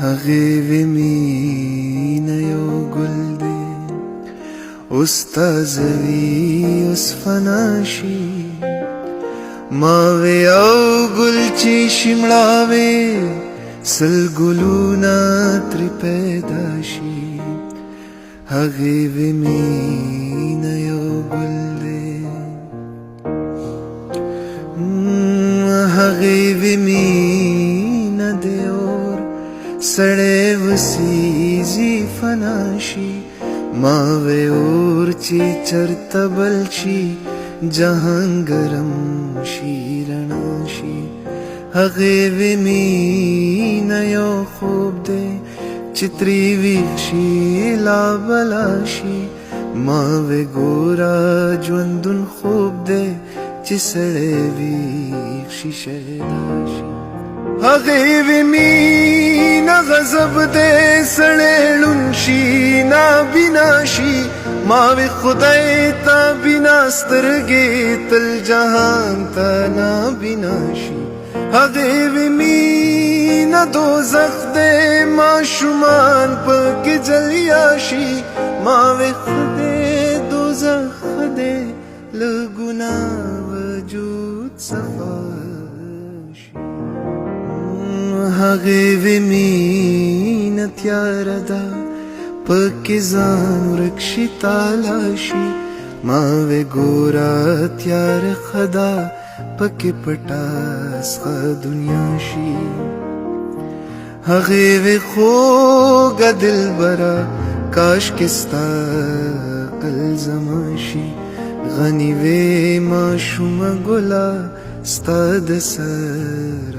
هغې وې مینه یو ګل دی، استاد وي اوس فنا شي. ما وې یو ګل چې شمړاوي، سل ګلونه ترې پیدا شي. هغې وې مینه یو ګل دی، هغې وې مینه دی اور، سړی وسیږي فنا شي. ما وې اور چې چرته بل شي، جهان ګرم شي رڼا شي. هغې وې مینه یو خوب دی، چې ترې ویښ شي لا بلا شي. ما وې ګوره ژوندون خوب دی، چې سړی ویښ شي شیدا شي. هغې وې مینه غضب دی، سړی ړوند شي نابینا شي. ما وې خدای ته بنا سترګې، تل جهان ته نابینا شي. هغې وې مینه دوزخ دی، ماشومان پکې جلیا شي. ما وې خدای دوزخ دی، له ګناه وجود صفا شي. هغې وې مینه تیاره ده، پکې ځان ورک شي تالاشي. ما وې ګوره تیاره ښه ده، پکې پټه ښه دنیا شي. هغې وې خوږه دلبره، کاشکې ستا عقل زما شي. غني وې ماشومه ګله، ستا د سر